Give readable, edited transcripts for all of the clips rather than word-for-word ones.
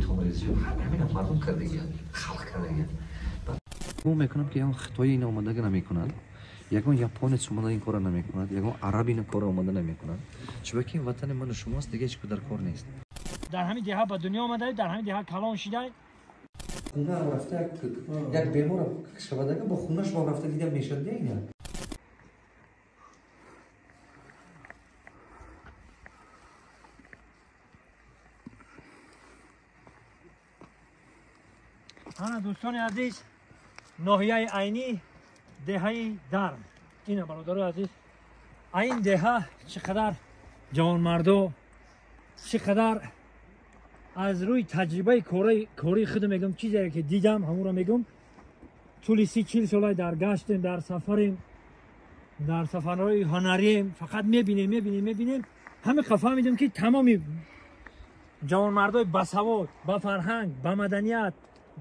Бетонрезиё ҳамина мардум кардагиянд, халқ кардагиянд. Гумон мекунам, ки ягон хитоӣ ина омадага намекунад, ягон японец омада ин корро намекунад, ягон араб ина корро омада намекунад. Чунки ин ватани ману шумост, дига ҳеч дар кор нест. Дар ҳамин деҳа ба дунё омадай, дар ҳамин деҳа калон шидай. Хунаам рафта як беморам шавадага бо хунаш бо рафта дида мешад ина. Ана, дӯстони азиз, ноҳияи Айнӣ, деҳаи Дарм. Ина, бародарои азиз, ин деҳа чӣ қадар ҷавонмардо, чӣ қадар аз рӯи таҷрибаи кории худ мегӯм, чизере ки дидам, ҳамонро мегӯм. Тӯли 30-40 солай дар гаштем, дар сафарем, дар сафарҳои ҳунарием, фақат мебинем, мебинем, мебинем, ҳамин қа фаҳмидем, ки тамоми ҷавонмардои басавод, ба фарҳанг, ба маданият,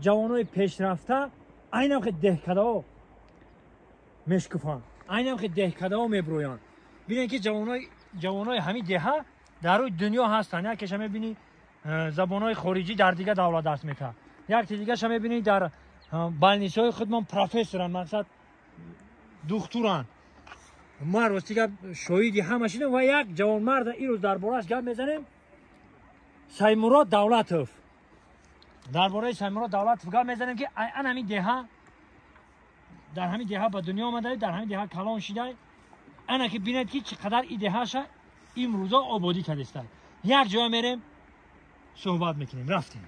ҷавонои пешрафта айнан хе деҳкадаҳо мешкуфанд, айнан хе деҳкадаҳо меброянд. Бинед, ки ҷавонои ҳамин деҳа дар рӯи дунё ҳастанд. Якеша мебинӣ, забонҳои хориҷӣ дар дигар давлат дарс метаҳад, якте дигаша мебинӣ, дар больницаҳои худмон профессоранд, мақсад, духтуранд. Ман рости гап шоҳиди ҳама шидам. Ва як ҷавонмарда ирӯз дар борааш гап мезанем, Саймурод Давлатов. Дар бораи Саймурод Давлатов гап мезанем, ки ан ҳамин деҳа, дар ҳамин деҳа ба дунё омадай, дар ҳамин деҳа калон шидай. Ана ки бинед, ки чӣ қадар и деҳаша имрӯзо ободӣ кардистанд. Як ҷоя мерем, суҳбат мекунем. Рафтем.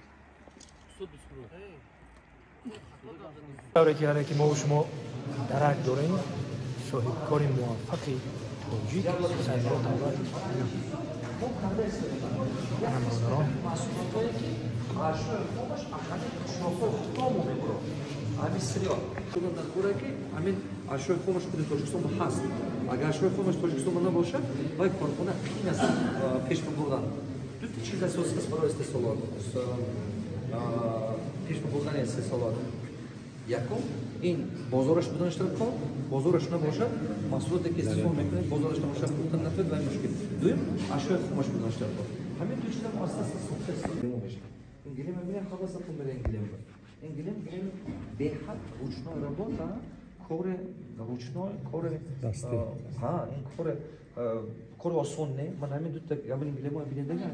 Тавре ки ҳар яке мову шумо дарак дорем, соҳибкори муваффақи тоҷик Саймурод Давлатов. Ана, бародарон, Ҳамин сирё дар ки ҳамин ашёи хомаш худи Тоҷикистон ҳаст. Агар ашёи хомаш Тоҷикистон набошад, вай корхона қин аст пеш бибурдан. Дута чиз асос аст барои истеҳсолот, пеш бибурдани истеҳсолот. Якум, ин бозораш буданаш дар кор. Бозораш набошад, маҳсулоте ки истеҳсол мекунед, бозораш набошад, фурӯхтан натавед, вай мушкил. Дуюм, ашёи хомаш буданаш дар кор. Ҳамин ду чизам оста оста сохта мешавад. Ин гилем мебинед, ҳавасатон мере ин гилем. Ин гилем, гилем беҳад ручной работа, кори ручной, кори ҳа, ин кори осон не. Ман ҳамин дута аввалин гилемҳои бинедага,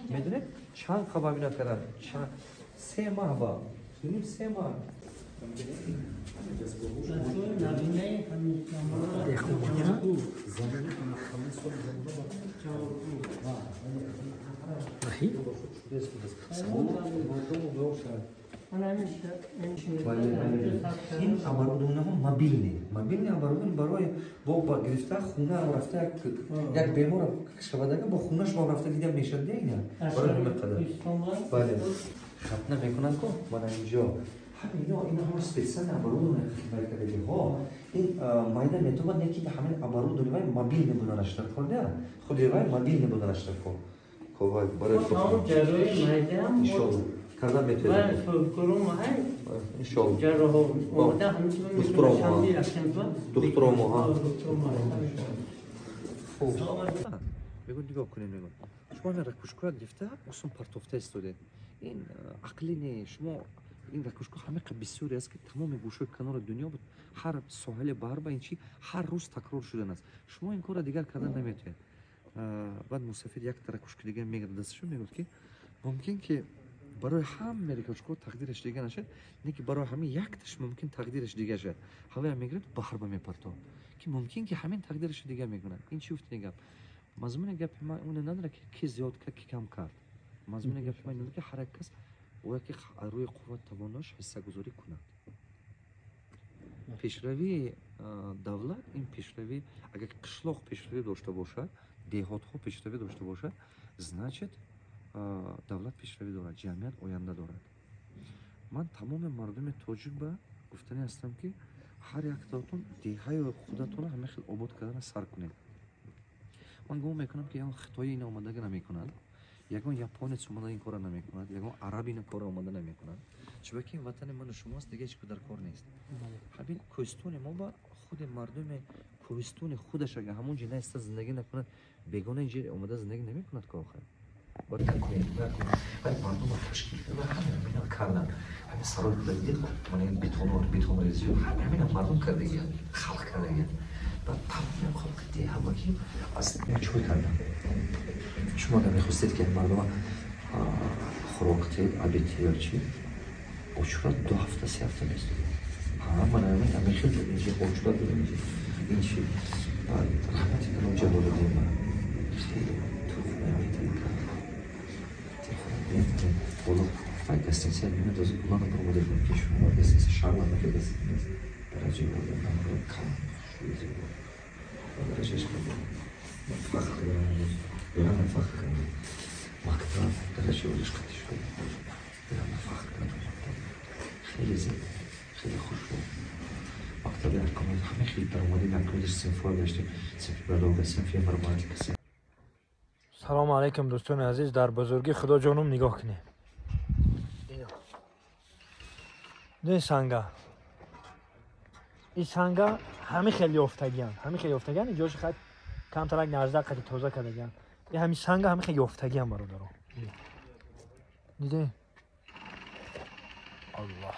медонед, чанд қаба бина кардам? 3 маҳ ба дуним, 3 маҳ. Ин оборудованиҳо мобильный, мобильный оборудование барои бо гирифта хуна рафта як беморам шавадага бо хунаш бо рафта дида мешад ина. Барои ҳамин қадар, бале, хатна мекунанд ку. Мана инҷо ҳамино, ина ҳама специально оборудование кардагиҳо. Ин майда метавонад, не ки ҳамин оборудование вай мобильный буданаш дар кор, не, худи вай мобильный буданаш дар кор. Барои иншолло кардан метавонед, иншолло. Духтуромо мегӯ, нигоҳ кунед, мегӯ, шумо ҳамин ракушкоя гирифта осон партофта истодед, ин ақлӣ не. Шумо ин ракушко ҳамиқа бисёре аст, ки тамоми гӯшои канори дунё буд, ҳар соҳили баҳр ба ин чи ҳар рӯз такрор шудан аст. Шумо ин корро дигар кардан наметавонед. Баъд мусафир якта ракушка дигар мегирад дасташо, мегӯяд, ки мумкин ки барои ҳама ракушко тақдираш дига нашад, не ки барои ҳамин якташ мумкин тақдираш дига шад. Ҳавоя мегирад, баҳр ба мепартод, ки мумкин ки ҳамин тақдирашо дига мекунад. Ин чи гуфтани гап? Мазмуни гапи ман оне надорад, ки ки зиёд кард, ки кам кард. Мазмуни гапи ман ин ки ҳар як кас бояд ки рӯи қувват тавонош ҳиссагузорӣ кунад. Пешравии давлат ин пешравӣ, агар қишлоқ пешравӣ дошта бошад, деҳотҳо пешравӣ дошта бошад, значит, давлат пешравӣ дорад, ҷамъият оянда дорад. Ман тамоми мардуми тоҷик ба гуфтанӣ ҳастам, ки ҳар яктаотон деҳаи худатонро ҳамин хел обод кардана сар кунед. Ман гумон мекунам, ки ягон хитоӣ ина омадага намекунад, ягон японец омада ин корро намекунад, ягон араб ина корро омада намекунад. Чунки ин ватани ману шумост, дига ҳеч дар кор нест. Ҳамин кӯҳистони мо ба худи мардуми кӯҳистони худаш агар ҳамон ҷо наиста зиндагӣ накунад, бегона инҷо омада зиндагӣ намекунад ко охир. Мардумро ташкил карда. Ҳамина кардан, ҳамин сарой дид, мана ин бетоно, бетонҳои зиёд, ҳамина мардум кардагиян, халқ кардагиян. Баъд тамоми халқи деҳа ки аз чой кардан. Шумо агар мехостед, ки мардума хӯрок тед, обед ё чи, очурат 2 ҳафта, 3 ҳафта местодед. Мана ҳамин хел буд инҷи, очурат буд инҷи. Инчи раҳмати калон Ҷалолиддин ма хеле тухма беҳтарин кард, беҳтарин боло вай гостиница мемедозӣ гулана баромада будем, ки шумо гостиница шаҳрванда ки гостиница дараҷаи олӣ, номро калон, хушрӯи, зебо ва дараҷааш хеле. Ман фахр кардам, реально фахр кардам. Мактаб дараҷаи олиш қатӣ шуд, реально фахр кардам. Мактаб хеле зебо, хеле хушрӯ, мактаби якум ҳамин хел даромадем, якум синфҳо гаштем, синфи биология, синфи информатика. Салому алайкум, дӯстони азиз. Дар бузургии Худо ҷонум нигоҳ кунем. Не санга, ин санга ҳами хел ёфтагиян, ҳами хел ёфтагиян. Инҷош хат камтарак наждак қати тоза кардагиян. И ҳами санга ҳами хел ёфтагиян, бародаро, диде. Аллоҳ.